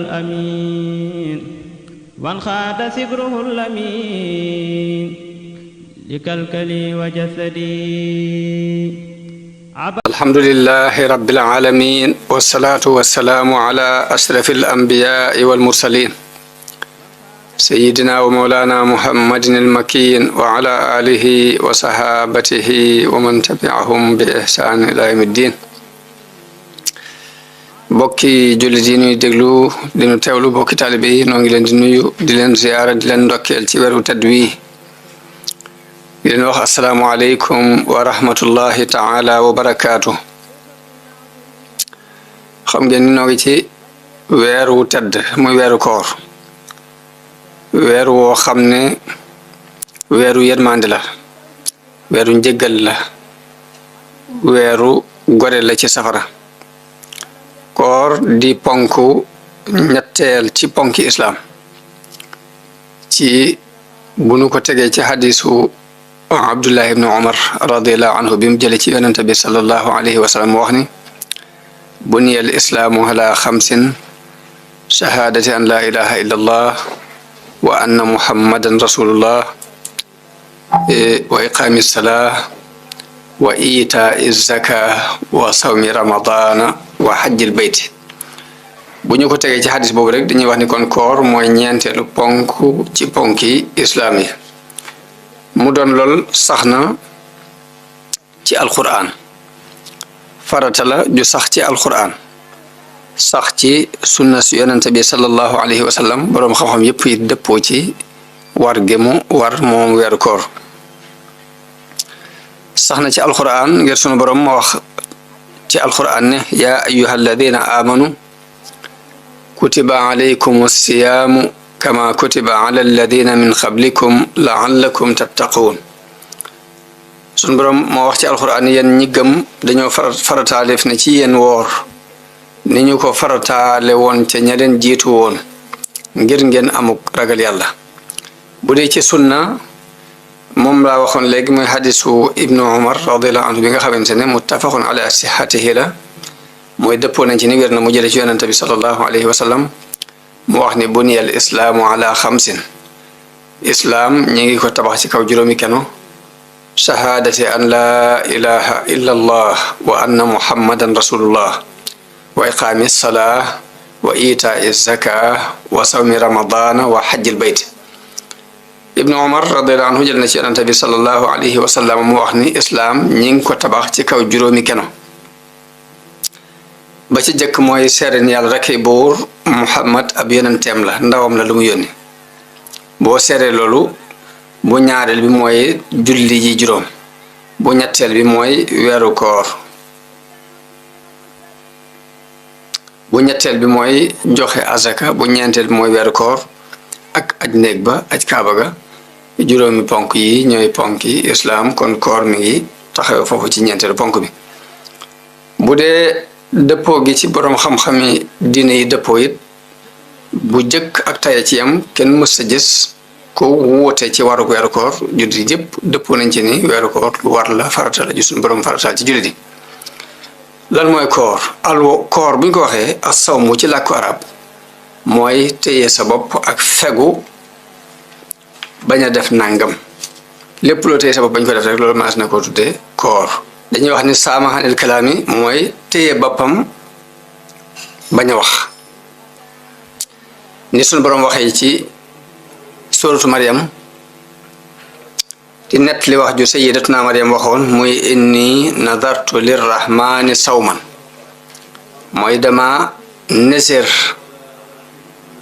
الأمين وانخاد سبره الأمين لكلكلي وجسدي الحمد لله رب العالمين والصلاة والسلام على أشرف الأنبياء والمرسلين سيدنا ومولانا محمد المكين وعلى آله وصحابته ومن تبعهم بإحسان إلى يوم الدين bokki jullit yi ñuy déglu dinu teewlu bokki taalibe yi noo ngi leen di nuyu di leen ziyaara di leen ndokkeel ci weeru tedd wi di leen wax assalaamu aleykum wa rahmatullahi taala wa barakaatu xam ngeen ni noo ngi ci weeru tedd muy weeru koor weer woo xam ne weeru yërmande la weeru njëggal la weeru gore la ci safara koor di ponku ñetteel ci ponki islam ci bunu ko tegee ci hadisu abdullah ibn umar radiallahu anhu bi mu jële ci yonente bi sallallahu alayhi wa sallam wax ni buniya al islaamu ala xamsin shahadati an la ilaha illa allah wa anna muhammadan rasulullah wa iqaami salaa wa itaa zaka wa sawmi ramadana wa xajjil bayti bu ñu ko tegee ci xadis boobu rek dañuy wax ni kon koor mooy ñeenteelu ponk ci ponki islaam yi mu doon lool sax na ci alquran farata la ju sax ci alquran sax ci sunna si yonente bi sallallahu alayhi wa sallam boroom xam-xam yépp yi dëppoo ci war gemu war moom weeru koor sax na ci alquran ngir sunu boroom ma wax ci alquran ne yaa ayyuha alladina amanu kutiba alaykum alsiyaamu kama kutiba ala alladina min qablikum laallakum tattaquun sunu boroom moo wax ci alquran ne yéen ñi gëm dañoo farataaleef ne ci yéen woor ni ñu ko farataale woon ca ña leen jiitu woon ngir ngeen amuk ragal yàlla bu dee ci sunna moom laa waxoon léegi muy hadisu ibnu umar radiallahu anhu bi nga xamante ne muttafaqun ala sihatihi la mooy dëppoo nañ ci ni wér na mu jële ci yonente bi sallallahu alayhi wa sallam mu wax ni buniya al islaamu ala xamsin islaam ñi ngi ko tabax ci kaw juróomi keno shahaadati an laa ilaha illa allah wa anna muhammadan rasulullah wa iqaami salaa wa itaa zaka wa sawmi ramadana wa xajjil bayt ibnu umar radiallahu anhu jël na ci yonente bi sallallahu alayhi wa sallam mu wax ni islaam ñi ngi ko tabax ci kaw juróomi keno ba ci jëkk mooy seere ni yàlla rekk buur muhammad ab yonenteem la ndawam la lu mu yónni boo seere loolu bu ñaareel bi mooy julli ji juróom bu ñetteel bi mooy weeru koor bu ñetteel bi mooy joxe azaka bu ñeenteel bi mooy weeru koor ak aj néeg ba aj kaaba ga juróomi ponk yi ñooy ponki islaam kon koor mi ngi taxaw foofu ci ñeenteelu ponk bi bu dee dëppoo gi ci boroom xam-xami diine yi dëppoo it bu jëkk ak taya ci yam kenn mës sa gis ko wuute ci waru weeru koor jullit yëpp dëppoo nañ ci ni weeru koor lu war la farata la ju suñu boroom farataal ci jullit yi lan mooy koor koor bu ñu ko waxee as-sawmu ci làkku arab mooy téye sa bopp ak fegu bañ a def nangam lépp loo téye sa bopp bañ ko def rek loolu maas na ko tuddee koor dañuy wax ni saama xanil kalaami mooy téye boppam bañ a wax ni suñu boroom waxee ci suratu Maryam di nett li wax ju sayyidatuna Maryam waxoon muy inni nadartu lirrahmani sawman mooy dama neser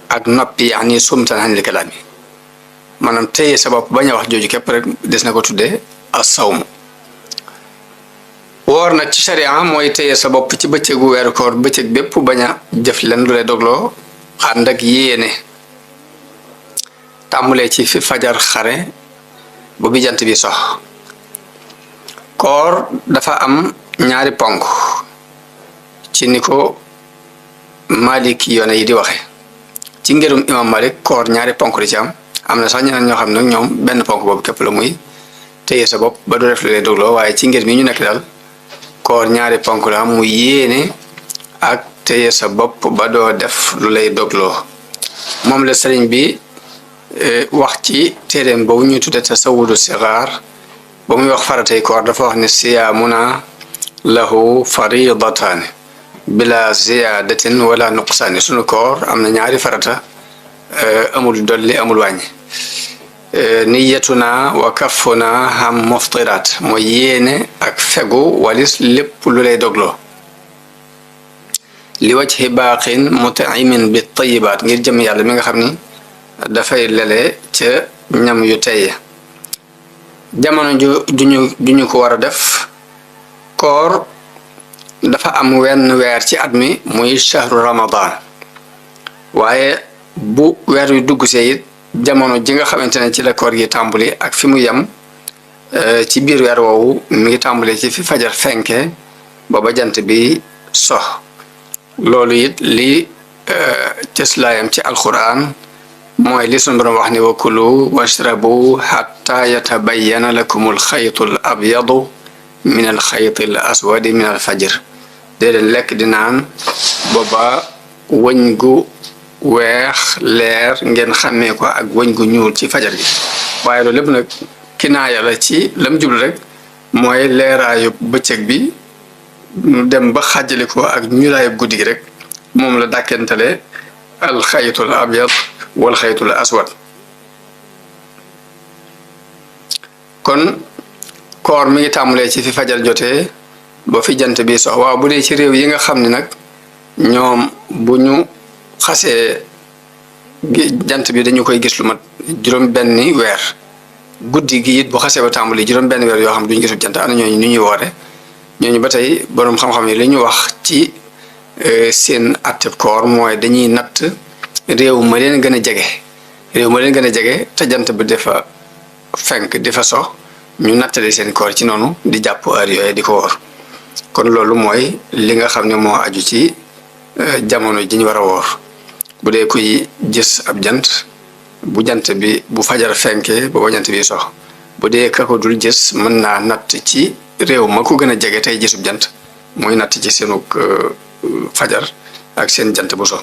ak noppi yaani sumtan xanil kalaami maanaam téye sa bopp bañ a wax jooju képp rek des na ko tuddee as-sawm woor nag ci sharia mooy téye sa bopp ci bëccëgu weeru koor bëccëg bépp bañ a jëf leen lu lay dogloo ànd ak yéene tàmmulee ci fi fajar xare bu bi jant bi sox koor dafa am ñaari ponk ci ni ko Malik yoone yi di waxe ci ngërum imam Malik koor ñaari ponk di ci am na sax ñeneen ñoo xam ne ñoom benn ponk boobu képp la muy téye sa bopp ba du def lu lay dogloo waaye ci ngir mi ñu nekk daal koor ñaari ponk la muy yéene ak téye sa bopp ba doo def lu lay dogloo moom la sëriñ bi wax ci téeréem boobu ñuy tudde tasawudu sigaar ba muy wax faratay koor dafa wax ne siyaamuna lahu faridataani bila ziyadatin wala nuqsaani sunu koor am na ñaari farata amul dolli amul wàññi niyatuna wa kaffuna ham muftiraat mooy yéene ak fegu walis lépp lu lay dogloo li wajhi baaqin mutaimin bi tayibaat ngir jëm yàlla mi nga xam ni dafay lele ca ñam yu tey jamono juñu ko war a def koor dafa am wenn weer ci at mi muy shahru ramadan waaye bu weer wi dugg see it jamono ji nga xamante ne ci la koor gi tàmbali ak fi mu yem ci biir weer woowu mi ngi tàmbali ci fi fajar fenke booba jant bi sox loolu it li cëslaayam ci alquran mooy li sunu borom wax ni wa kulu washrabu xatta yatabayyana lakum alxaytu al abyadu min alxayti al aswadi min alfajr déedéet lekk di naan booba wëñ gu weex leer ngeen xàmmee ko ak wëñ gu ñuul ci fajar gi waaye loolu lépp nag kinaaya la ci lam jublu rek mooy leeraayu bëccëg bi ñu dem ba xàjjale ko ak ñuulaayu guddi gi rek moom la dàkkentale alxaytul abyad wal xaytul aswad kon koor mi ngi tàmbalee ci fi fajar jotee ba fi jant bi sox waaw bu dee ci réew yi nga xam ne nag ñoom bu ñu xasee jant bi dañu koy gis lu mat juróom benni weer guddi gi it bu xasee ba tàmbali juróom benn weer yoo xam ne duñu gisul jant ana ñooñu ni ñuy woore ñooñu ba tey boroom xam-xam yi li ñu wax ci seen atteb koor mooy dañuy natt réew ma leen gën a jege réew ma leen gën a jege te jant bi dafa fenk dafa sox ñu nattale seen koor ci noonu di jàpp heure yooyu di ko woor kon loolu mooy li nga xam ne moo aju ci jamono ji ñu war a woor bu dee kuy gis ab jant bu jant bi bu fajar fenke booba jant bi sox bu dee ka ko dul gis mën naa natt ci réew ma ko gën a jege tey gisub jant muy natt ci seenu fajar ak seen jant bu sox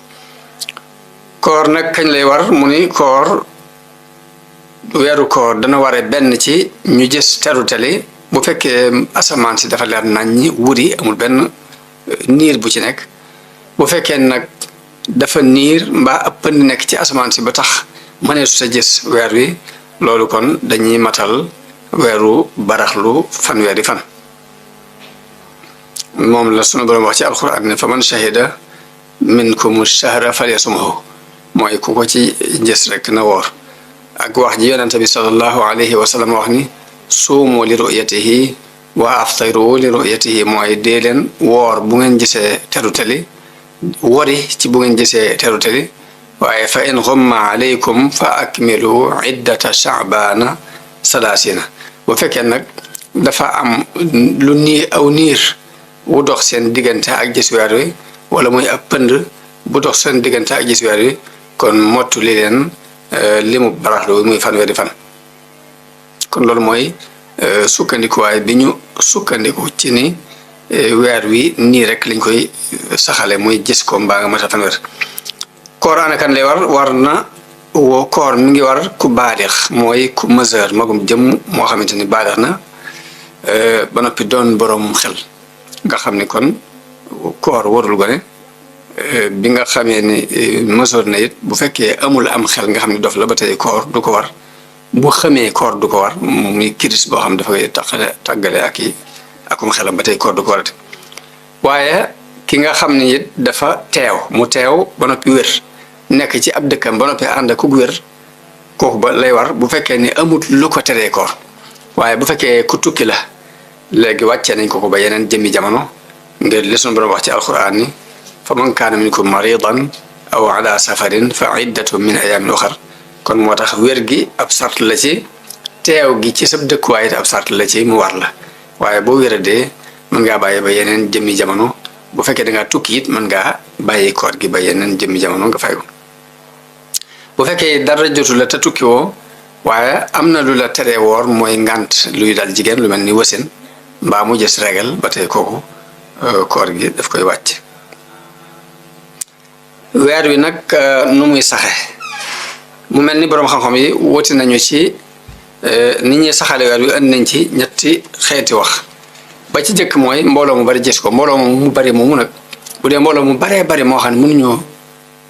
koor nag kañ lay war mu ni koor weeru koor dana ware benn ci ñu gis terutali bu fekkee asamaan si dafa leer nañ ñi wuri amul benn niir bu ci nekk bu fekkee nag dafa niir mbaa ab pënd nekk ci asamaan si ba tax mënee su sa gis weer wi loolu kon dañuy matal weeru baraxlu fanweeri fan moom la sunu borom wax ci alxuraan ne fa man shahida minkum shahra falyasumhu mooy ku ko ci gis rek na woor ak wax ji yonente bi sallallahu alayhi wa sallam wax ni suumu li ru'yatihi wa aftiru li ru'yatihi mooy dee leen woor bu ngeen gisee terutali wori ci bu ngeen gisee terutali waaye fa in ghumma alaykum fa akmilu iddata sha'bana salaasina bu fekkee nag dafa am lu nii aw niir wu dox seen diggante ak gis weer wi wala muy ab pënd bu dox seen diggante ak gis weer wi kon mottu li leen limu baraxlu muy fanweeri fan kon loolu mooy sukkandikuwaay bi ñu sukkandiku ci ni weer wi nii rek lañ koy saxale muy gis ko mbaa nga mata fanweer koor ana kan lay war na woo koor mi ngi war ku baadix mooy ku majeur magum jëm moo xamante ni baadix na ba noppi doon boroom xel nga xam ni kon koor warul gone bi nga xamee ni majeur na it bu fekkee amul am xel nga xam ne dof la ba tey koor du ko war bu xamee koor du ko war muy kiris boo xam dafa koy tàggale ak i akum xelam ba tey koor du ko warate waaye ki nga xam ne it dafa mu teew ba noppi wér nekk ci ab dëkkam ba noppi ànd ak wér kooku ba lay war bu fekkee ni amut lu ko teree koor waaye bu fekkee ku tukki la léegi wàccee nañ ko ba yeneen jëmmi jamono ngir li sunu borom wax ci alquran ni fa man kaana minkum maridan aw ala safarin fa iddatu min ayamin uxar kon moo tax wér gi ab sart la ci teew gi ci sab dëkkuwaay it ab sart la ci mu war la waaye boo wéradee mën ngaa bàyyi ba yeneen jëmmi jamono bu fekkee da ngaa tukki it mën ngaa bàyyi koor gi ba yeneen jëmmi jamono nga fay ko bu fekkee dara jotu la te tukki woo waaye am na lu la teree woor mooy ngant luy dal jigéen lu mel ni wasin mbaa mu jës regal ba tey kooku koor gi daf koy wàcc weer wi nag nu muy saxe mu mel ni boroom xam-xam yi wuti nañu ci nit ñi saxale weer wi indi nañ ci ñetti xeeti wax ba ci jëkk mooy mbooloo mu bari gis ko mbooloo mu bari moomu nag bu dee mbooloo mu baree bari moo xam ne mënuñoo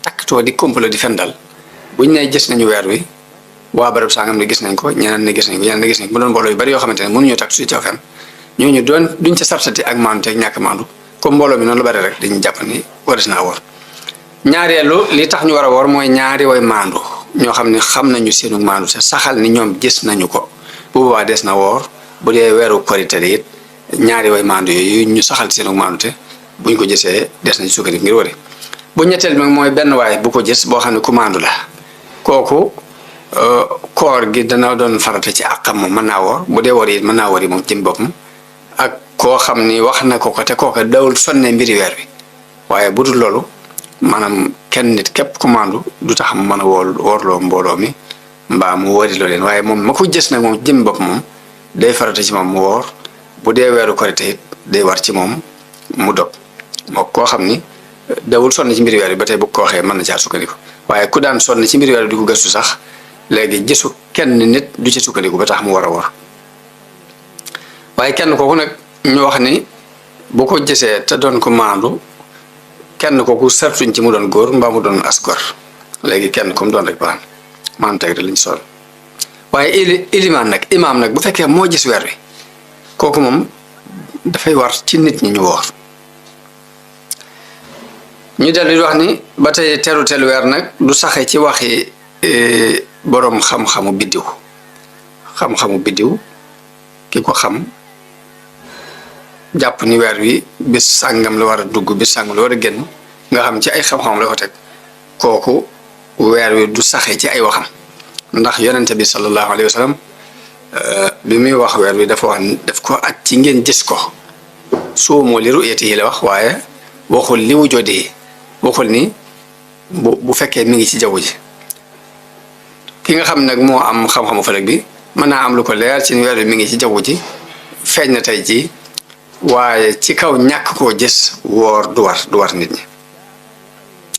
takkatoo di complot di fen dal buñ ne gis nañu weer wi waa barab sangam ne gis nañ ko ñeneen ne gis nañ ko ñeneen ne gis nañ ko mu doon mbooloo yu bari yoo xamante ne mënuñoo takk su ci fen ñooñu duñ ca sartati ak maandu te ak ñàkk maandu comme mbooloo mi noonu la bari rek dañuy jàpp ni waris naa woor ñaareelu li tax ñu war a woor mooy ñaari way maandu ñoo xam ne xam nañu seenu maandu te saxal ni ñoom gis nañu ko bu boobaa des na woor bu dee weeru korite it ñaari way maandu yooyu ñu saxal seenu maandu te buñ ko gisee des nañ sukkandiku ngir wari bu ñetteel bi mooy benn waay bu ko gis boo xam ne ku maandu la kooku koor gi dana doon farata ci àqam moom mën naa woor bu dee woor it mën naa wari moom jëm boppam ak koo xam ni wax na ko ko te kooka dawul sonne mbiri weer wi waaye bu dul loolu maanaam kenn nit képp ku maandu du tax mu mën a woorloo mbooloo mi mbaa mu wóoriloo leen waaye moom ma ko gis nag moom jëm bopp moom day farata ci moom mu woor bu dee weeru korite it day war ci moom mu dog moo koo xam ni dawul sonn ci mbiri weer wi ba tey bu ko waxee mën na caa sukkandiku waaye ku daan sonn ci mbiri weer wi di ko gëstu sax léegi gisu kenn nit du ci sukkandiku ba tax mu war a woor waaye kenn kooku nag ñu wax ni bu ko gisee te doon ko maandu kenn kooku sartuñ ci mu doon góor mbaa mu doon asgor léegi kenn comme doon rek baax maanaam teg rek lañ sol waaye imaam nag bu fekkee moo gis weer wi kooku moom dafay war ci nit ñi ñu woor ñu dellu di wax ni ba tey teru weer nag du saxe ci waxi boroom xam-xamu biddiw ki ko xam jàpp ni weer wi bis sàngam la war a dugg bis sàngam la war a génn nga xam ci ay xam-xam la ko teg kooku weer wi du saxe ci ay waxam ndax yonente bi sallallahu alayhi wa sallam bi muy wax weer wi dafa wax daf ko aj ci ngeen gis ko suumoo li ru'yatihi la wax waaye waxul li wujudi waxul ni bu fekkee mi ngi ci jaww ji ki nga xam nag moo am xam-xamu falak bi mën naa am lu ko leer ci weer wi mi ngi ci jaww ji feeñ na tey ji waaye ci kaw ñàkk koo gis woor du war nit ñi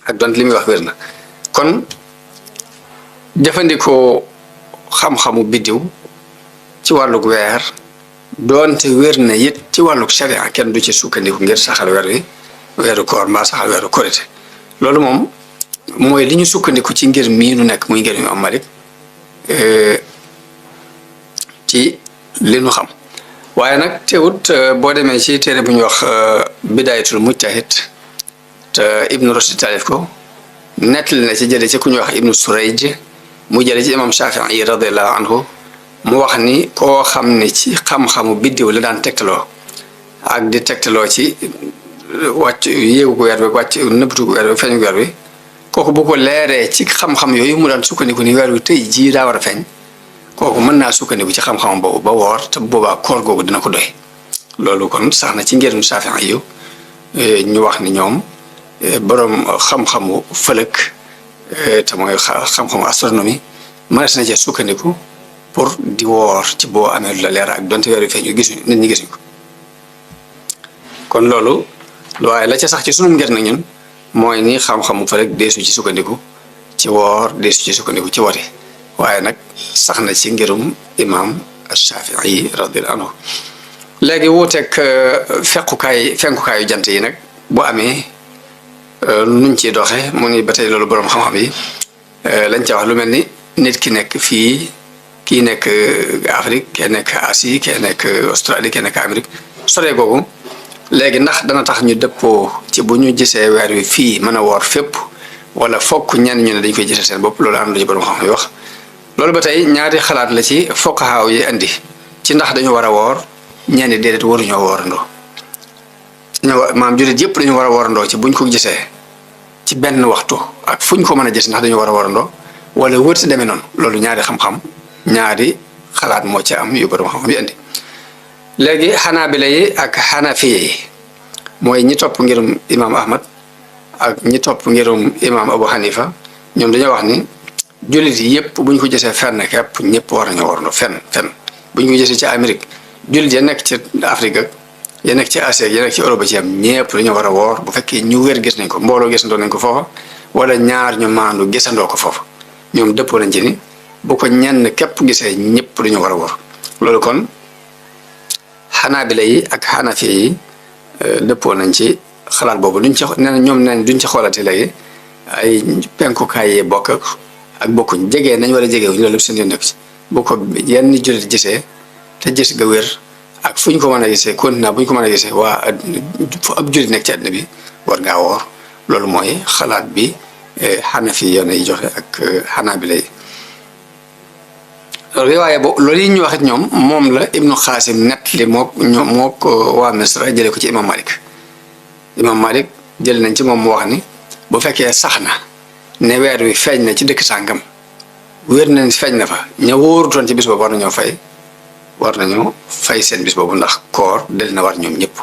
ak donte li muy wax wér na kon jëfandikoo xam-xamu biddiw ci wàllug weer doonte wér na it ci wàllug sharia kenn du ci sukkandiku ngir saxal weer wi weeru koor mbaa saxal weeru korite loolu moom mooy li ñu sukkandiku ci ngir mii nu nekk muy ngir ñu am Malik ci li nu xam waaye nag teewut boo demee ci téere bu ñuy wax bidaayatul mujtahid te ibnu Rushd taalif ko nettali na ci jële ci ku ñuy wax ibnu Surayj mu jële ci imam Shafii radiallahu anhu mu wax ni koo xam ne ci xam-xamu biddiw la daan tegtaloo ak di tegtaloo ci wàcc yéegu ko weer bi wàcc nëbbatu ko weer bi feeñu weer bi kooku bu ko leeree ci xam-xam yooyu mu daan sukkandiku ni weer wi tey jii daa war a feeñ kooku mën naa sukkandiku ci xam-xam boobu ba woor te boobaa koor googu dina ko doy loolu kon sax na ci ngërum Shaafi'i yu ñu wax ni ñoom boroom xam-xamu fëlëk te mooy xam-xamu astronomie mënees na cee sukkandiku pour di woor ci boo amee lu la leer ak donte weer wi feeñ gisuñu nit ñi gisuñu ko kon loolu waaye la ca sax ci sunum ngir na ñun mooy ni xam-xamu fëlëk deesu ci sukkandiku ci woor deesu ci sukkandiku ci wote waaye nag sax na ci ngirum imam Shafii radiyallahu anhu léegi wuuteeg fenkukaayu jant yi nag bu amee nuñ ciy doxe mu ni ba tey loolu boroom xam-xam yi lañ ca wax lu mel ni nit ki nekk fii kii nekk Afrique kee nekk Asie kee nekk Australie kee nekk Amérique sore googu léegi ndax dana tax ñu dëppoo ci bu ñu gisee weer wi fii mën a woor fépp wala fokk ñenn ñu ne dañ koy gisee seen bopp loolu am na ci boroom xam-xam yi wax loolu ba tey ñaari xalaat la ci fuqahaa yi indi ci ndax dañu war a woor ñenn déedéet waruñoo woorandoo maam jullit yëpp dañu war a woorandoo ci buñ ko gisee ci benn waxtu ak fuñ ko mën a gis ndax dañu war a woorandoo wala wër si demee noonu loolu ñaari xam-xam ñaari xalaat moo ci am yu boroom xam-xam yi indi léegi xanaabila yi ak xanafiye yi mooy ñi topp ngirum imaam Ahmad ak ñi topp ngirum imaam Abu Hanifa ñoom dañoo wax ni jullit yi yëpp buñ ko gisee fenn képp ñëpp war nañoo warandoo fenn buñ ko gisee ci Amérique jullit ya nekk ci Afrique ak ya nekk ci Asie ya nekk ci Europe ci am ñëpp dañoo war a woor bu fekkee ñu wér gis nañ ko mbooloo gis nañ ko foofa wala ñaar ñu maandu gisandoo ko foofu ñoom dëppoo nañ ci ni bu ko ñenn képp gisee ñëpp dañu war a wor loolu kon xanaabila yi ak xanafi yi dëppoo nañ ci xalaat boobu duñ ci nee na ñoom nañ duñ ci xoolati léegi ay penkukaay yee bokk ak bokkuñ jege nañ wala jegewuñ loolu seen yoon nekk ci bu ko yenn jullit gisee te gis ga wér ak fu ñu ko mën a gisee continent bu ñu ko mën a gisee waa fu ab jullit nekk ci àddina bi war ngaa woor loolu mooy xalaat bi xanafi yoon yi joxe ak xanaabila yi riwaaya boobu loolu yi ñu waxit ñoom moom la ibnu xaasim net li mook waa misra jële ko ci imam malik jële nañ ci moom mu wax ni bu fekkee sax na ne weer wi feeñ na ci dëkk sàngam wér nañ feeñ na fa ña wóorutoon ci bis boobu war nañoo fay seen bis boobu ndax koor del na war ñoom ñëpp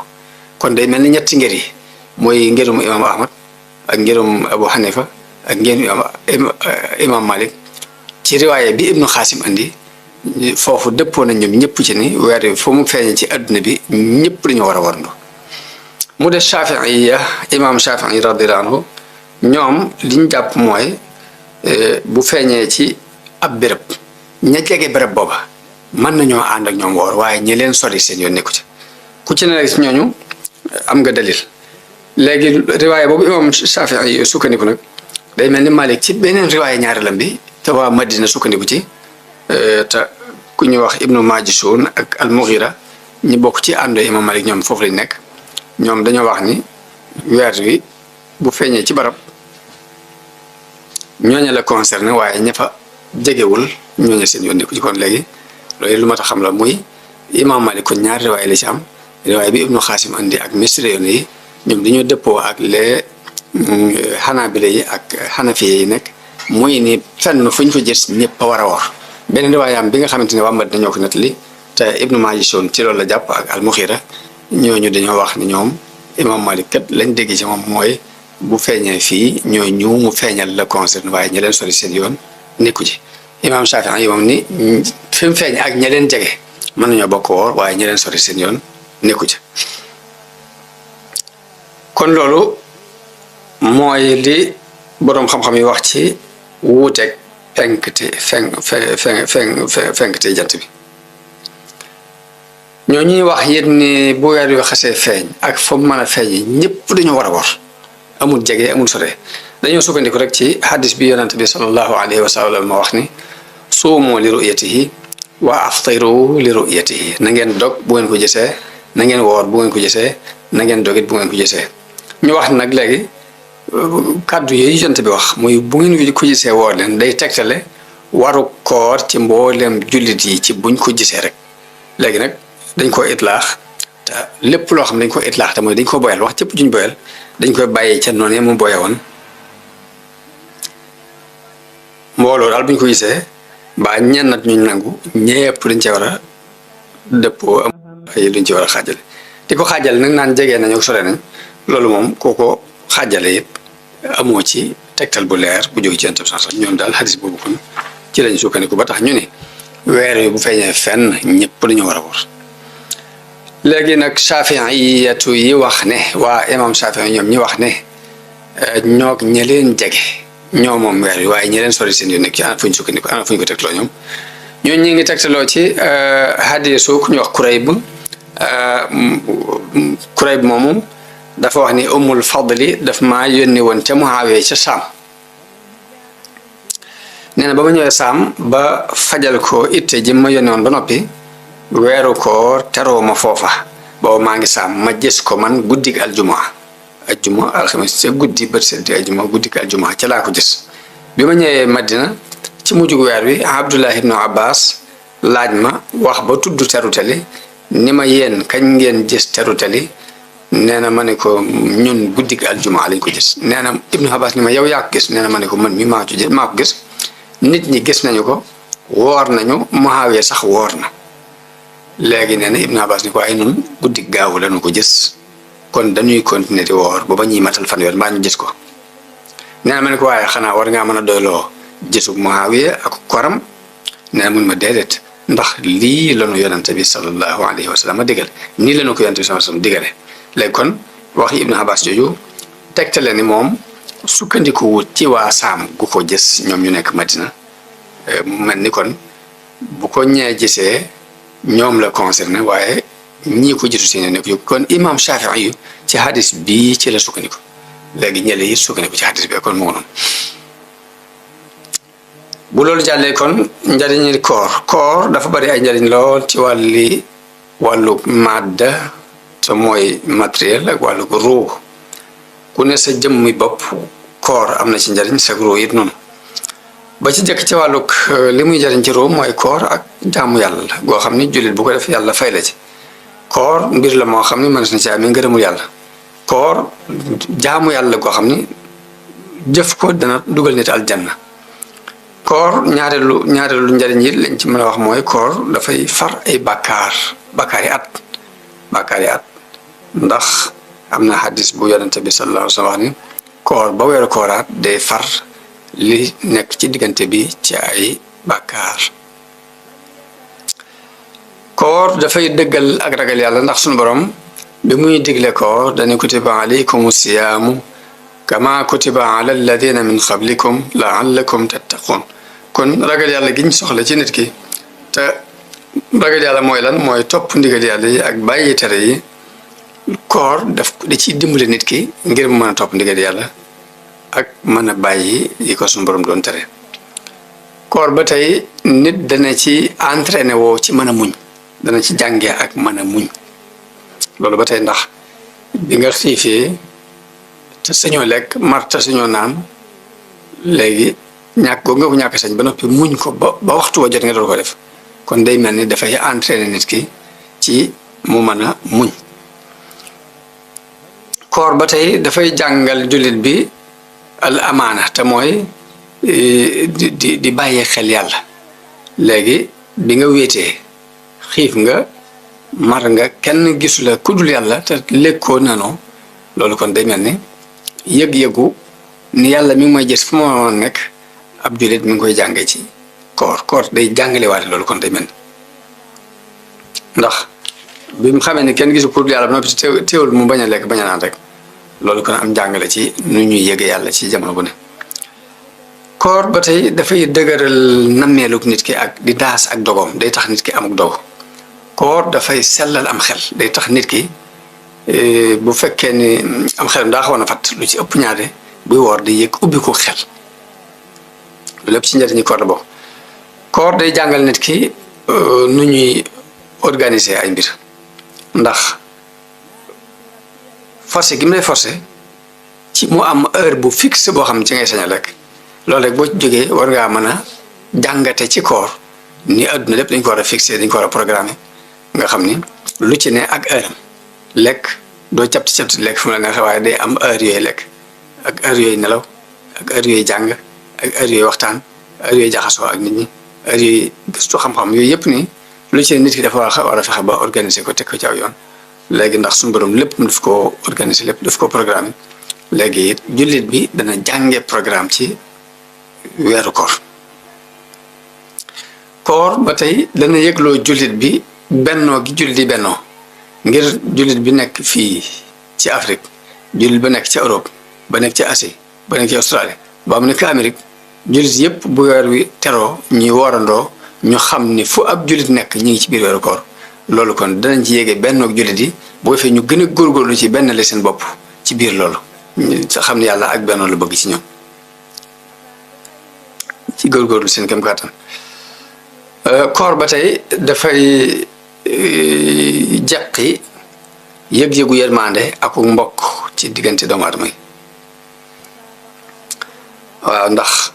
kon day mel ni ñetti ngir yi mooy ngirum imam ahmad ak ngirum abu hanifa ak ngirum imam malik ci riwaaye bi ibnu xaasim andi foofu dëppoo nañ ñoom ñëpp ci ni weer wi fu mu feeñee ci adduna bi ñëpp dañu war a warndu mu des Shaafi'i imaam Shaafi'i radiyallahu anhu ñoom liñ jàpp mooy bu feeñee ci ab béréb ña jege béréb booba mën nañoo ànd ak ñoom woor waaye ñi leen sori seen yoon nekku ci ku ci ne rek ci ñooñu am nga dalil léegi riwaaye boobu imaam Shaafi'i sukkandiku nag day mel ni Malik ci beneen riwaaye ñaareelam bi te waa Madina sukkandiku ci te ku ñuy wax Ibnu Majishun ak al-Mughira ñi bokk ci ànd imaam Malik ñoom foofu lañ nekk ñoom dañoo wax ni weer wi bu feeñee ci barab ñooñu la concerné waaye ña fa jegewul ñooñu seen yoon nekku ci kon léegi loolu lu ma tax xam la muy imaam Malik kon ñaari riwaay la ci am riwaay bi Ibnu Xaasim andi ak misri yoon yi ñoom dañoo dëppoo ak les xanaabila yi ak xanafiye yi nekk muy ni fenn fu ñu fa gis ñëpp a war a wor beneen riwaayam bi nga xamante ne waa Madina dañoo ko nettali te Ibnu Majishun ci loolu la jàpp ak al-Mughira ñooñu dañoo wax ni ñoom imaam Malik kat lañ dégg ci moom mooy bu feeñee fii ñooñu mu feeñal la concerne waaye ña leen sori seen yoon nekku ci imaam Shaafi'i yi moom ni fi mu feeñ ak ña leen jege mën nañoo bokk woor waaye ña leen sori seen yoon nekku ci kon loolu mooy li boroom xam-xam yi wax ci wuuteeg fenkte jant bi ñoo ñuy wax yéen ni bu weer wi xasee feeñ ak fa mu mën a feeñ ñëpp dañoo war a wor amul jege amul sore dañoo sukkandiku rek ci hadis bi yonante bi sallallahu alayhi wa sallam ma wax ni suumu li ru'yatihi wa aftiru li ru'yatihi na ngeen dog bu ngeen ko gisee na ngeen woor bu ngeen ko gisee na ngeen dogit bu ngeen ko gisee ñu wax nag léegi kàddu yooyu yonante bi wax muy bu ngeen ko gisee woor leen day tegtale waru koor ci mboolem jullit yi ci buñ ko gisee rek léegi nag dañ ko itlaax te lépp loo xam dañ ko itlaax te mooy dañ ko boyal wax cëpp juñ boyal dañ koy bàyyee ca noonu mu boye woon mbooloo daal buñ ko gisee ba ñenn nag ñu nangu ñëpp dañ cee war a dëppoo am ay duñ ci war a xaajale di ko xaajale nag naan jegee nañu ak sore nañ loolu moom kooko xaajale yëpp amoo ci tegtal bu leer bu jóge ci yenn sax ñoom daal xadis boobu kon ci lañ sukkandiku ba tax ñu ne weer wi bu feeñee fenn ñëpp dañoo war a wor léegi nag Shaafi'iyatu yi wax ne waa imam Shaafi'i ñoom ñi wax ne ñoog ña leen jege ñoo moom weer wi waaye ña leen sori seen yoon nekk ci ana fu ñu sukkandiku ana fu ñu ko tegtaloo ñoom ñooñu ñu ngi tegtaloo ci hadiisu ku ñu wax Kurayb moomu dafa wax ni Ummul Fadli daf maa yónni woon ca Muawiya ca Saam nee na ba ma ñëwee Saam ba fajal ko itte ji ma yónni woon ba noppi weeru koor teroo ma foofa boobu maa ngi Saam ma gis ko man guddig aljuma alxames ca guddi bët seddi aljuma guddig aljuma ca laa ko gis bi ma ñëwee Madina ci mujjug weer wi Abdullah ibnu Abbas laaj ma wax ba tudd terutali ni ma yéen kañ ngeen gis terutali nee na ma ne ko ñun guddig aljuma lañ ko gis nee na ibnu Abbas ni ma yow yaa ko gis nee na ma ne ko man mi maa ko gis nit ñi gis nañu ko woor nañu Muawiya sax woor na léegi nee na ibnu Abbas ni ko ay nun guddig gaawu lañu ko gis kon dañuy continuer di woor ba ñuy matal fanweer mbaa ñu gis ko nee na ma ne ko waaye xanaa war ngaa mën a doyloo gisug Muawiya ak koram nee na mun ma déedéet ndax lii lanu yonante bi sallallahu alayhi wa sallam digal nii lanu ko yonante bi sallallahu alayhi wa sallam digale léegi kon waxi ibnu Abbas jooju tegtale ni moom sukkandiku wut ci waa saam gu ko gis ñoom ñu nekk Madina mu mel ni kon bu ko ñee gisee ñoom la concerné waaye ñii ko gisu si ne nekk yu kon imam Shafii yu ci hadis bii ci la sukkandiku léegi ñële it sukkandiku ci hadis bi kon mu ngi noonu bu loolu jàllee kon njariñi koor dafa bari ay njariñ lool ci wàllu madda te mooy matériel ak wàllu ruu ku ne sa jëmmi bopp koor am na ci njariñ sa ruu it noonu ba ci jëkk ci wàllug li muy jariñ ci ruu mooy koor ak jaamu yàlla la goo xam ni jullit bu ko def yàlla fay la ci koor mbir la moo xam ni mën na ci amee ngërëmul yàlla koor jaamu yàlla goo xam ni jëf ko dana dugal nit aljanna koor ñaareelu njariñ yi lañ ci mën a wax mooy koor dafay far ay bàkkaari at ndax am na hadis bu yonente bi sallallahu alayhi wa sallam wax ni koor ba weeru kooraat day far li nekk ci diggante bi ci ay bàkkaar koor dafay dëggal ak ragal yàlla ndax sunu borom bi muy digle koor dañu kutiba alaykum siyaamu kama kutiba ala alladina min qablikum laallakum tattaqun kon ragal yàlla giñ soxla ci nit ki te ragal yàlla mooy lan mooy topp ndigal yàlla yi ak bàyyi tere yi koor da ciy dimbale nit ki ngir mu mën a topp ndigal yàlla ak mën a bàyyi yi ko suñu borom doon tere koor ba tey nit dana ci entraîné woo ci mën a muñ dana ci jàngee ak mën a muñ loolu ba tey ndax bi nga xiifee te sañoo lekk mar te sañoo naan léegi ñàkk googu nga ko ñàkk sañ ba noppi muñ ko ba waxtu wa jot nga doon ko def kon day mel ni dafay entraîné nit ki ci mu mën a muñ koor ba tey dafay jàngal jullit bi al amaana te mooy di bàyyee xel yàlla léegi bi nga wéetee xiif nga mar nga kenn gisu la ku dul yàlla te lekkoo nanoo loolu kon day mel ni yëg-yëgu ni yàlla mi ngi may gis fu ma nekk ab jullit mi ngi koy jàngee ci koor day jàngale waate loolu kon day mel ni ndax bi mu xamee ni kenn gisu ku dul yàlla ba noppi teewul mu bañ a lekk bañ a naan rek loolu kon am jàngale ci nu ñuy yëge yàlla ci jamono bu ne koor ba tey dafay dëgëral nammeelug nit ki ak di daas ak dogoom day tax nit ki amuk dogo koor dafay sellal am xel day tax nit ki bu fekkee ni am xelam daa xawoon a fat lu ci ëpp ñaare buy woor di yëg ubbi ko xel lu lépp ci njëriñi koor la bokk koor day jàngal nit ki nu ñuy organiser ay mbir ndax forcé gi mu lay forcé ci mu am heure bu fixe boo xam ne ci ngay sañ a lekk loolu rek boo ci jógee war ngaa mën a jàngate ci koor ni àdduna lépp dañ ko war a fixé dañ ko war a programmer nga xam ni lu ci ne ak heure am lekk doo capti lekk fu mu la neexee waaye day am heure yooyu lekk ak heure yooyu nelaw ak heure yooyu jàng ak heure yooyu waxtaan heure yooyu jaxasoo ak nit ñi heure yooyu gëstu xam-xam yooyu yëpp nii lu ci ne nit ki dafa war a fexe ba organiser ko teg ko ci aw yoon léegi ndax suñu borom lépp daf ko organiser lépp daf ko programme léegi it jullit bi dana jànge programme ci weeru koor ba tey dana yëgloo jullit bi bennoo gi jullit yi bennoo ngir jullit bi nekk fii ci Afrique jullit ba nekk ci Europe ba nekk ci Asie ba nekk ci Australie ba am nekk Amérique jullit yëpp bu weer wi teroo ñuy woorandoo ñu xam ni fu ab jullit nekk ñu ngi ci biir weeru koor loolu kon danañ ci yéege bennoog jullit yi boo fee ñu gën a góorgóorlu ci benn la seen bopp ci biir loolu xam ne yàlla ak bennoo la bëgg ci ñoom ci góorgóorlu seen kem kàttan koor ba tey dafay jeqi yëg-yëgu yërmande ak mbokk ci diggante doomu aadama yi waaw ndax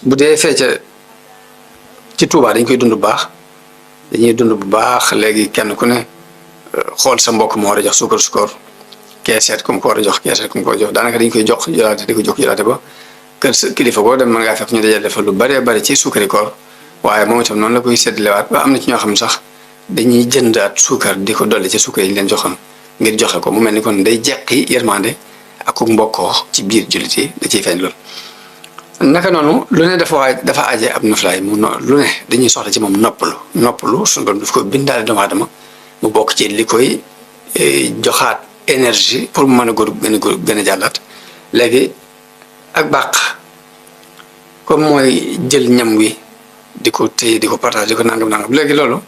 bu dee fecce ci Tuubaa dañ koy dund bu baax dañuy dund bu baax léegi kenn ku ne xool sa mbokk moo war a jox suukar keeseet ku mu ko war a jox keeseet ku mu ko war a jox daanaka dañ koy jox jëlaate di ko jox jëlaate ba kër sa kilifa koo dem mën ngaa fekk ñu dajale defal lu bëree bëri ci suukari koor waaye moom itam noonu la koy séddalewaat ba am na ci ñoo xam sax dañuy jëndaat suukar di ko dolli ci suukar yi ñu leen joxoon ngir joxe ko mu mel ni kon day jeqi yërmande ak mbokkoo ci biir jullit yi da ciy feeñ lool. naka noonu lu ne dafa aje ab noflaay lu ne dañuy soxla ci moom noppalu suñu borom daf ko bindaale doomu aadama mu bokk ci li koy joxaat énergie pour mu mën a gën a jàllat léegi ak bàq comme mooy jël ñam wi di ko téye di ko partage di ko nangam léegi loolu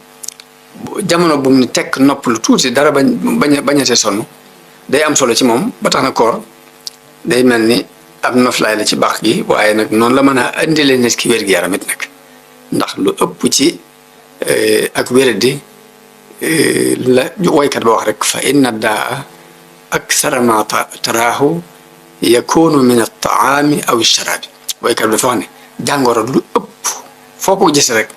jamono bu mu ni tekk nopp lu tuuti dara bañatee sonn day am solo ci moom ba tax na koor day mel ni ab noflaay la ci baax gi waaye nag noonu la mën a indilee nit ki wér-gu-yaram it nag ndax lu ëpp ci ak wéradi la woykat ba wax rek fa inna daa akthara ma taraahu yakunu min at-taami aw ash-sharaabi woykat bi dafa wax ne jàngoro lu ëpp foo ko gis rek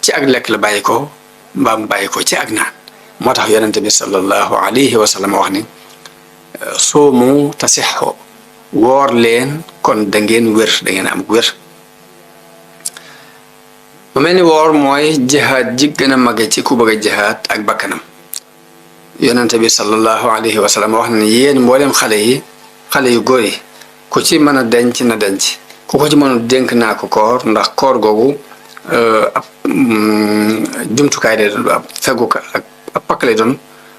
ci ak lekk la bàyyi ko mbaam bàyyi ko ci ak naan moo tax yonente bi sallallahu alayhi wa sallam wax ni soomu tasixo woor leen kon da ngeen wér da ngeen am wér mu mel ni woor mooy jihaad ji gën a mage ci ku bëgg a jihaad ak bakkanam yonente bi sallallahu alayhi wa sallam wax na ne yéen mboolem xale yu góor yi ku ci mën a denc na denc ku ko ci mënul dénk naa ko koor ndax koor googu ab jumtukaay lay doon ab fegu ab pakk lay doon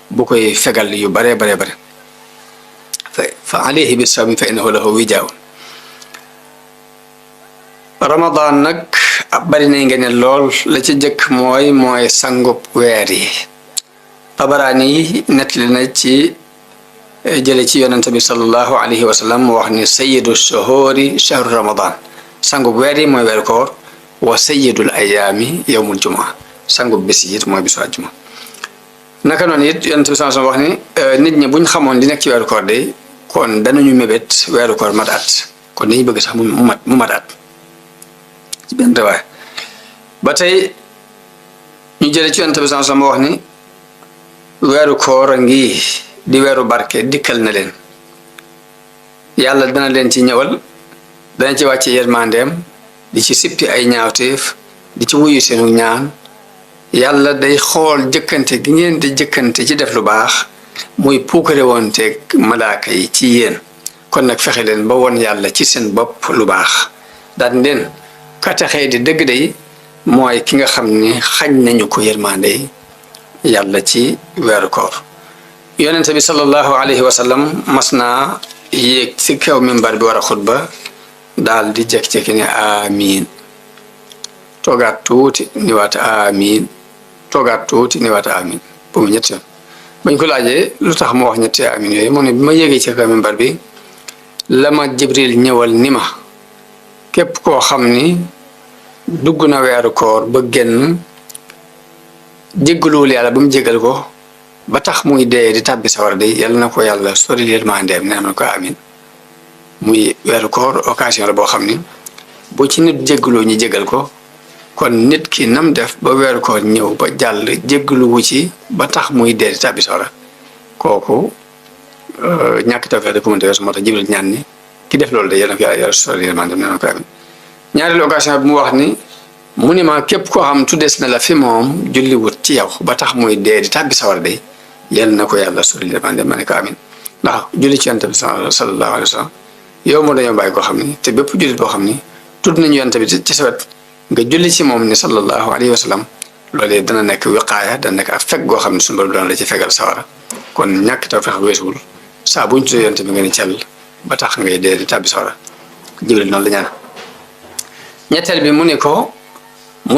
bu koy fegal yu bare fa alayhi bi sawmi fa innahu lahu wijaun ramadan nag bari nañ ngeen ne lool la ci jëkk mooy sangub weer yi tabaraani yi nettali na ci jële ci yonente bi sallallahu alayhi wa sallam wax ni sayyidu shuhuri shahru ramadan sangub weer yi mooy weeru koor wa sayyidul ayaami yawmul jumaa sangub bés yi it mooy bisu àjjuma naka noonu it yonente bi sallallahu alayhi wa sallam wax ni nit ñi buñ xamoon li nekk ci weeru koor de kon danañu mébét weeru koor mat at kon dañuy bëgg sax mu mat at ci benn rewaay ba tey ñu jële ci yonente bi sallallahu alayhi wa sallam wax ni weeru koor a ngi di weeru barke dikkal na leen yàlla dana leen ci ñëwal dana ci wàcce yërmandeem di ci sippi ay ñaawteef di ci wuyu seenu ñaan yàlla day xool jëkkante gi ngeen di jëkkante ci def lu baax muy puukare woonteeg malaaka yi ci yéen kon nag fexe leen ba woon yàlla ci seen bopp lu baax daan leen kataxee di dëgg day mooy ki nga xam ni xañ nañu ko yërmande yàlla ci weeru koor yonente bi sallallahu alayhi wa sallam mas naa yéeg ci kaw mimbar bi war a xutba daal di jekki-jekki ne amiin toogaat tuuti ni waat amiin toogaat tuuti ni waat amiin bu mu ñett yoon bañ ko laajee lu tax mu wax ñetti amiin yooyu mu ne bi ma yéegee ci kaw mimbar bi la ma jibril ñëwal ni ma képp koo xam ni dugg na weeru koor ba génn jéggaluwul yàlla ba mu jéggal ko ba tax muy dee di tàbbi sawar de yàlla na ko yàlla sori yërmandeem nee na ko amin muy weeru koor occasion la boo xam ni bu ci nit jéggaloo ñu jéggal ko kon nit ki nam def ba weeru koor ñëw ba jàll jéggaluwu ci ba tax muy dee di tàbbi sawar kooku ñàkk tawfeex da ko mënta weesu moo tax Jibril ñaan ni ki def loolu de yàlla na ko yàlla sori yërmandeem nee na ko amin ñaareelu occasion bi mu wax ni mu ni ma képp koo xam tuddees na la fi moom julliwut ci yow ba tax muy dee di tàbbi sawar de yal na ko yàlla sori yërmande ma ne ko amin ndax julli ci yonent bi sallallahu alayhi wa sallam yow moo dañoo bàyyi koo xam ni te bépp jullit boo xam ni tudd nañu yonent bi ci sa wet nga julli ci moom ni sallallahu alayhi wa sallam loolee dana nekk wiqaaya dana nekk ak fekk goo xam ne suñu borom dana la ci fegal sawara kon ñàkk taw fex weesuwul saa buñ tuddee yonent bi nga ni cell ba tax ngay dee di tàbbi sawara Jibril noonu la ñaan ñetteel bi mu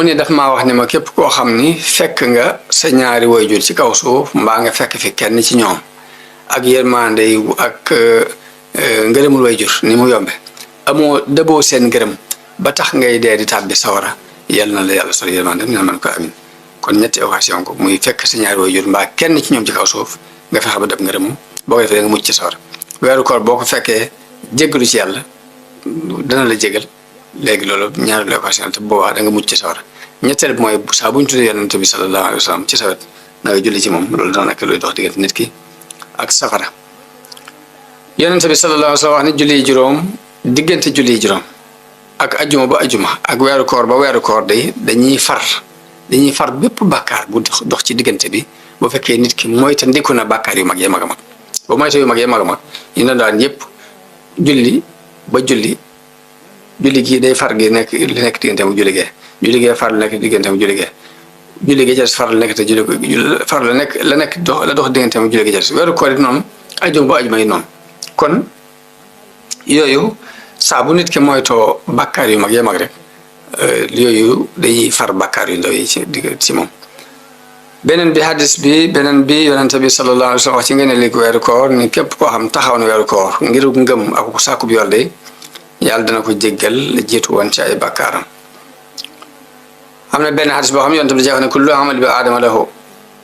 ni daf maa wax ni ma képp koo xam ni fekk nga sa ñaari wayjur ci kaw suuf mbaa nga fekk fi kenn ci ñoom ak yërmande ak ngërëmul wayjur ni mu yombe amoo dëboo seen ngërëm ba tax ngay dee di tàbbi sawara yal na la yàlla sori yërmande ni man ko amin kon ñetti occasion ko muy fekk sa ñaari wayjur mbaa kenn ci ñoom ci kaw suuf nga fexe ba dab ngërëm boo ko defee nga mucc ci sawara weeru koor boo ko fekkee jéggalu ci yàlla dana la jégal léegi loolu ñaareelu occasion te boobaa da nga mucc ci sawara ñetteel bi mooy saa bu ñu tuddee yonent bi sallallahu alayhi wa sallam ci sawet na nga julli ci moom loolu dana nekk luy dox diggante nit ki ak safara yonent bi sallallahu alayhi wa sallam wax ni julli juróom diggante julli juróom ak ajuma ba ajuma ak weeru koor ba weeru koor day dañuy far bépp bàkkaar bu dox ci diggante bi bu fekkee nit ki moyta ndiku na bàkkaar yu mag ya mag a mag ba moyta yu mag ya mag a mag ñu ne daan yëpp julli ba julli gii day far gi nekk li nekk diggante mu julli gee far la nekk diggante mu julli gee ca far la nekk te julli far la nekk dox diggante mu julli gee ca weeru koor it noonu ajjuma ba ajjuma yi noonu kon yooyu saa bu nit ki moytoo bakkaar yu mag ya mag rek yooyu dañuy far bakkaar yu ndaw yi ci digg ci moom. beneen bi hadis bi beneen bi yonente bi sallallahu alayhi wa sallam wax ci ngeen ne léegi weeru koor ni képp koo xam taxaw na weeru koor ngir ngëm ak sàkkub yool de yàlla dana ko jéggal la jiitu woon ci ay bakkaaram. am na benn hadis boo xam ne yonente bi jeex ne kullu amali bi aadama lahu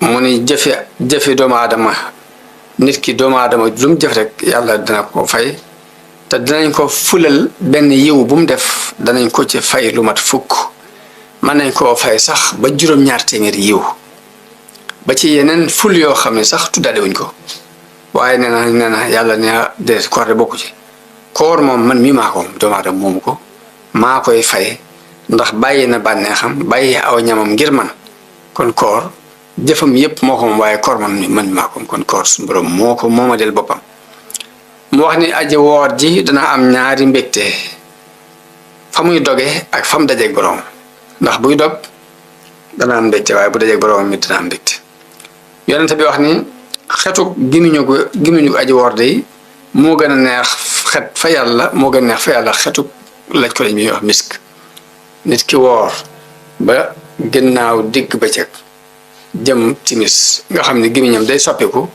mu ni jëfe doomu aadama nit ki doomu aadama lu mu jëf rek yàlla dana ko fay te danañ ko fulal benn yiw bu mu def danañ ko ci fay lu mat fukk mën nañ koo fay sax ba juróom-ñaar téeméeri yiw ba ci yeneen ful yoo xam ne sax tuddaale wuñ ko waaye nee na yàlla ne déedéet koor de bokku ci koor moom man mii maa ko doomu aadama moomu ko maa koy fay ndax bàyyi na bànneexam bàyyi aw ñamam ngir man kon koor jëfam yépp moo ko moom waaye koor man maa ko kon koor suñu borom moo ko mooma del boppam. mu wax ni aji woor ji dana am ñaari mbégte fa muy doge ak fa mu dajeeg borom ndax buy dog dana am mbégte waaye bu dajeeg borom mi dana am mbégte. yonente bi wax ni xetu gimiñu aji woor de moo gën a neex xet fa yàlla moo gën a neex fa yàlla xetu laj ko lañ bi ñuy wax misk. nit ki woor ba ginnaaw digg bëccëg jëm timis nga xam ne gimiñam day soppiku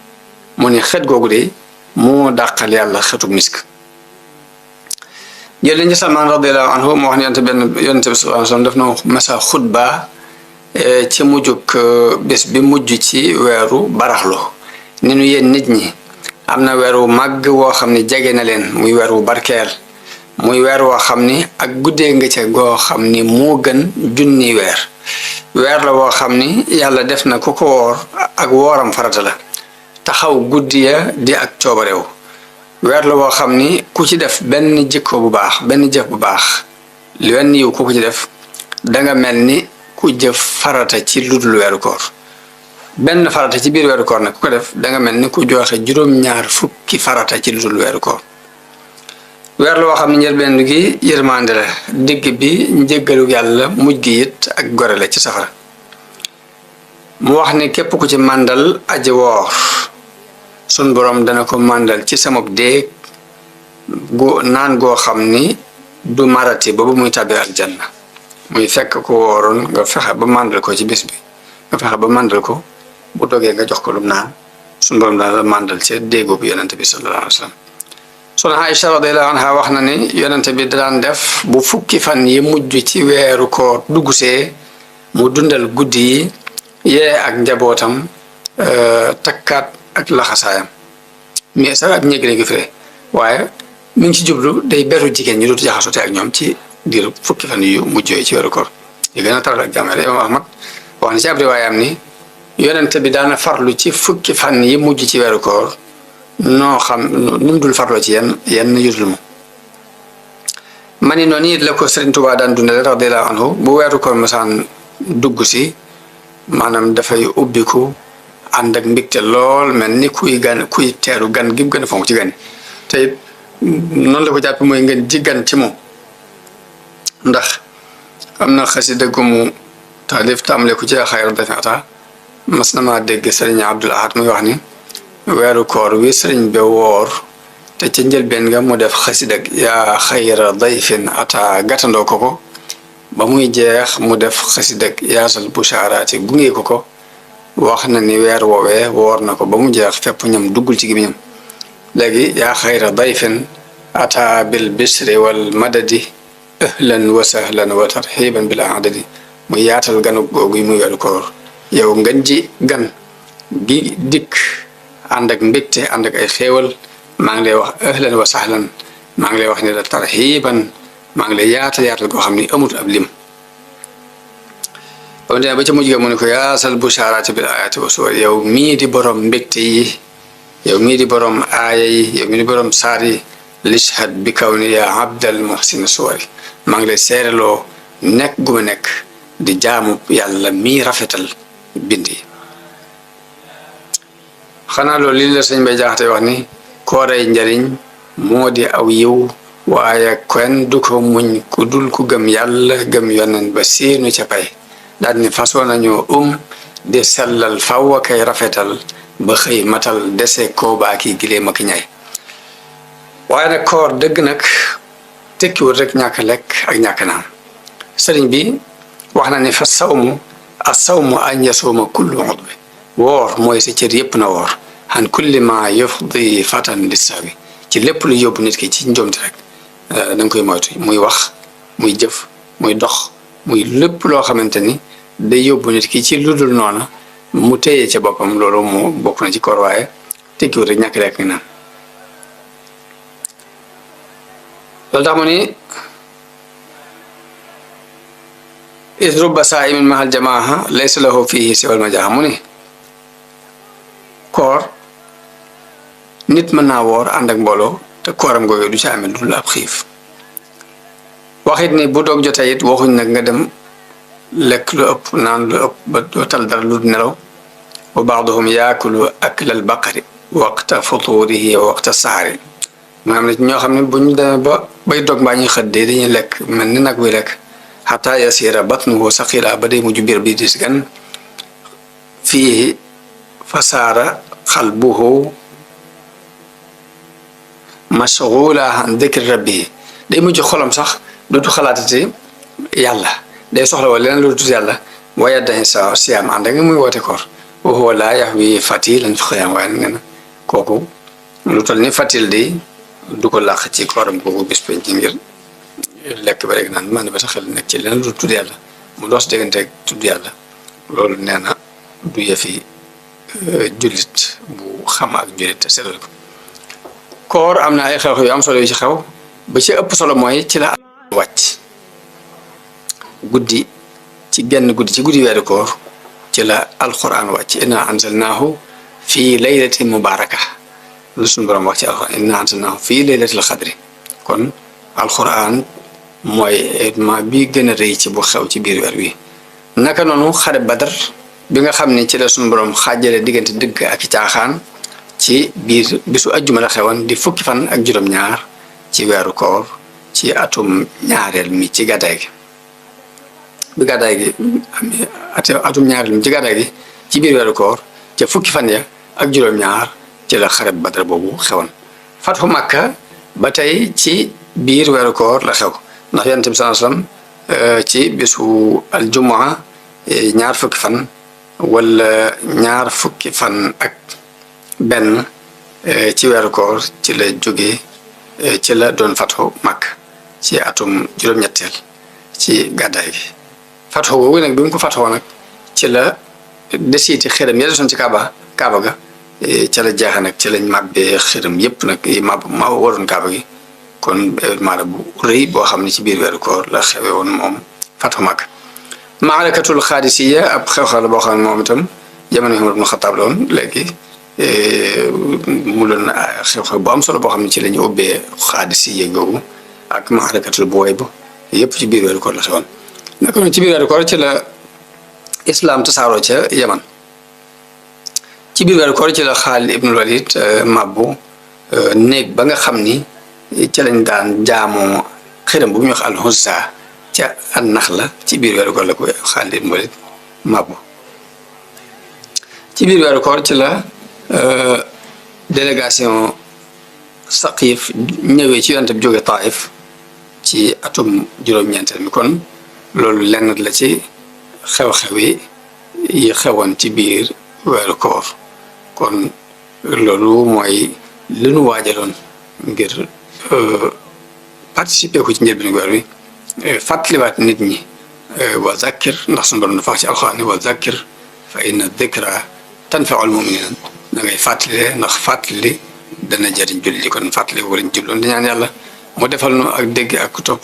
mu ni xet googu de moo dàqal yàlla xetu misk. jël nañ ci Salmaan radiyallahu anhu moo wax ne yonente bi sallallahu alayhi wasallam daf na masa xutba ci mujjug bés bi mujj ci weeru baraxlu ni nu yéen nit ñi am na weeru màgg woo xam ne jege na leen muy weeru barkeel muy weer woo xam ni ak guddee nga ca goo xam ni moo gën junni weer la woo xam ni yàlla def na ku ko woor ak wooram farata la taxaw guddi ya di ak coobarew weer la woo xam ni ku ci def benn jikko bu baax benn jëf bu baax wenn yiw ku ci def danga mel ni ku jëf farata ci ludul weeru koor benn farata ci biir weeru koor nag ku ko def danga mel ni ku joxe juróom-ñaar fukki farata ci ludul weeru koor. weer la woo xam ne njëlbeen gi yërmande la digg bi njëggalu yàlla mujj gi it ak gore la ci safara. mu wax ni képp ku ci màndal aji woor sun borom dana ko màndal ci samab déeg naan goo xam ni du marati ba bu muy tàbbi aljanna muy fekk ko wooroon nga fexe ba màndal ko ci bis bi nga fexe ba màndal ko bu dogee nga jox ko lu naan sun borom dana la màndal ci déegu bi yonente bi sallallahu alayhi wa sallam. Soxna Aïcha radiyallahu anha wax na ni yonente bi daan def bu fukki fan yi mujj ci weeru koor duggsee mu dundal guddi yi yee ak njabootam takkaat ak laxasaayam mais sax ak ñéegi lañ ko firee waaye mi ngi ci jublu day beru jigéen ñi dootu jaxasoote ak ñoom ci diiru fukki fan yu mujj yooyu ci weeru koor yi gën a taral ak jàmmale Imam Ahmad wax na ci ab riwaayam ni yonente bi daana farlu ci fukki fan yi mujj ci weeru koor noo xam nu mu dul farloo ci yenn yudul mu mani noonu it la ko Sëriñ Tuubaa daan dundale radiyallahu anhu bu weeru koor masaan dugg si maanaam dafay ubbiku ànd ak mbégte lool mel ni kuy teeru gan gi gën a fonk ci gan te it noonu la ko jàppe mooy ngeen ji gan ci moom ndax am na xasida gu mu taalif tàmbale ku ci xayru dafi ata mas na maa dégg Sëriñ Abdul Ahad muy wax ni weeru koor wi sëriñ be woor te ca njëlbeen nga mu def xasida yaa xayra dayfin ata gàttandoo ko ba muy jeex mu def xasida yaasal bushaaraati gunge ko wax na ni weer woowee woor na ko ba mu jeex fépp ñam duggul ci gémmiñam léegi yaa xayra dayfin ata bil bisri wal madadi ahlan wa sahlan wa tarxiban bila adadi mu yaatal ganu googu muy weeru koor yow ngeen ji gan gi dikk ànd ak mbégte ànd ak ay xéewal maa ngi lay wax ahlan wa sahlan maa ngi lay wax ni la tarxiban maa ngi lay yaatal goo xam ni amut ab lim ba mu demee ba ca mujj ga mu ne ko yaasal bushaaraati bil ayaati wa suwar yow mii di borom mbégte yi yow mii di borom aaya yi yow mii di borom saar yi lishhad bi kaw ni yaa abdal muhsin suwari maa ngi lay seereloo nekk gu ma nekk di jaamu yàlla mii rafetal bind yi xanaa loolu lii la sëñ Bay Jaxate wax ni kooray njariñ moo di aw yiw waaye kenn du ko muñ ku dul ku gëm yàlla gëm yonen ba siinu ca pay daal ni façon nañu di sellal faw kay rafetal ba xëy matal dese koo baaki gileem ak ñay waaye nag koor dëgg nag tekkiwul rek ñàkk lekk ak ñàkk naan sëriñ bi wax na ne fa sawmu as-sawmu an yasuuma kullu udwi woor mooy sa cër yépp na woor han kulli ma yufdi fatan lissawi ci lépp lu yóbbu nit ki ci njoomti rek da nga koy moytu muy wax muy jëf muy dox muy lépp loo xamante ni day yóbbu nit ki ci lu dul noona mu téye ca boppam loolu mu bokk na ci koor waaye tekkiwul rek ñàkk lekk naan loolu tax mu ni is rubba saa'imin mahal jamaaha laysa lahu fihi siwal majaaha mu ni koor nit mën naa woor ànd ak mbooloo te kooram googu du ci amee dul ab xiif waxit ni bu doog jotee it waxuñ nag nga dem lekk lu ëpp naan lu ëpp ba dootal dara lu nelaw wa baaduhum yaakulu aklal baqari waqta futurihi wa waqta saari maanaam nit ñoo xam ne bu ñu demee ba bay dog mbaa ñuy xëddee dañuy lekk mel ni nag wi lekk xataa yasiira batnuhu saqiila ba day mujj biir bi dis gan fii fasaara qalbuhu mashghuula an dikri rabbihi day mujj xolam sax dootu xalaatati yàlla day soxla wala leneen lu dul yàlla waaye dañ sa siyaam ànd ak muy woote koor wa huwa laa yahwi fatilan fi qiyaam waaye nee na kooku lu toll ni fatil di du ko làq ci kooram kooku bis penc ci ngir lekk ba rek naan man ba sa xel nekk ci leneen lu tudd yàlla mu doos diggante ak tudd yàlla loolu nee na du yëfi jullit bu xam ak jullit te seetal ko koor am na ay xew-xew yu am solo yu ci xew ba ci ëpp solo mooy ci la wàcc guddi ci genn guddi ci guddi weeru koor ci la alquran wàcc inna anzalnaahu fii laylatin mubaraka lu suñu borom wax ci alquran inna anzalnaahu fii laylatil xadri kon alquran mooy événement bi gën a rëy ci bu xew ci biir weer wi naka noonu xare badar bi nga xam ne ci la suñu borom xaajale diggante dëgg ak i caaxaan ci biir bisu ajjuma la xewoon di fukki fan ak juróom-ñaar ci weeru koor ci atum ñaareel mi ci gàddaay gi bi gàddaay gi atum ñaareel mi ci gàddaay gi ci biir weeru koor ca fukki fan ya ak juróom-ñaar ci la xare badar boobu xewoon fatxu Makka ba tey ci biir weeru koor la xew ndax yonent bi sallallahu alayhi wasallam ci bisu aljumaa ñaar fukki fan wala ñaar fukki fan ak benn ci weeru koor ci la jógee ci la doon fatxu Makka ci atum juróom-ñetteel ci gàddaay gi fatxu googu nag bi mu ko fatxoo nag ci la desiiti xërëm ya desoon ci kaaba ga ca la jeexa nag ci lañ màbbee xërëm yépp nag ma waroon kaaba gi kon événement la bu rëy boo xam ne ci biir weeru koor la xewe woon moom fatxu Makka maalakatul xaadisiya ab xew-xew la boo xam ne moom itam jamono Umar ibn Xattaab la woon léegi mu doon xew-xew bu am solo boo xam ne ci la ñu ubbee xaadisiya googu ak maalakatul Buwayb yëpp ci biir weeru koor la xewoon naka noonu ci biir weeru koor ci la islam tasaaroo ca Yaman ci biir weeru koor ci la Xaalid ibnul Walid mabbu néeg ba nga xam ni ca lañ daan jaamoo xiram bu ñuy wax al-Uzza ca an-Naxla ci biir weeru koor la ko Xaalid ibn Walid mabbu ci biir weeru koor ci la délégation Saqiif ñëwee ci yonent bi jóge Taif ci atum juróom-ñeenteel mi kon loolu lenn la ci xew-xew yi xewoon ci biir weeru koor kon loolu mooy li nu waajaloon ngir participer ko ci njëlbéenu weer wi fàttaliwaat nit ñi wa zakkir ndax suñu borom dafa wax ci alxuraan wa zakkir fa inna dikra tanfaul muminin da ngay fàttali ndax fàttali dana jëriñ jullit yi kon fàttali ko lañ jubloon di ñaan yàlla mu defal nu ak dégg ak topp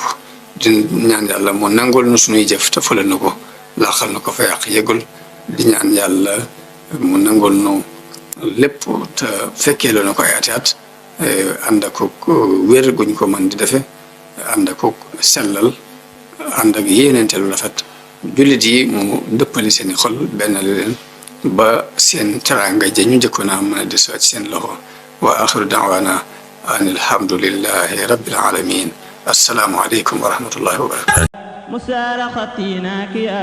di ñaan yàlla mu nangul nu suñuy jëf te fële nu ko laaxal nu ko fa yàq yëgul di ñaan yàlla mu nangul nu lépp te fekkee loonu ko ay ati at ànd ak wér guñ ko mën di defe ànd ak sellal ànd ak yéeneenteelu rafet jullit yi mu dëppali seeni xol benn leen ba seen teraanga ja ñu njëkkoon a mën a desuwaat ci seen loxo wa axiru daawaana an alhamdulillahi rabbil alamin assalaamu aleykum wa rahmatullahi wa barakatu مسارقتي ناكيا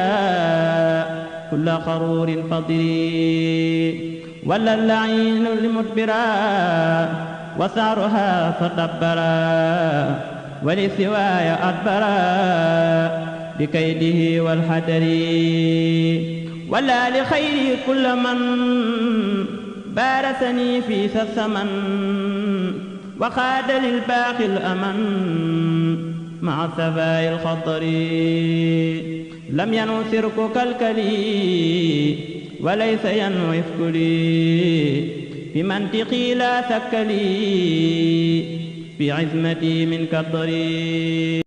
كل قرور فضري ولا اللعين لمدبرا وسعرها فدبرا ولسواي أدبرا بكيده والحدر ولا لخير كل من بارسني في الثمن وخاد للباقي الأمن مع السفاء الخضر لم ينصرك كالكلي وليس ينو إفكلي بمنطقي لا ثكلي في عزمتي من كالضري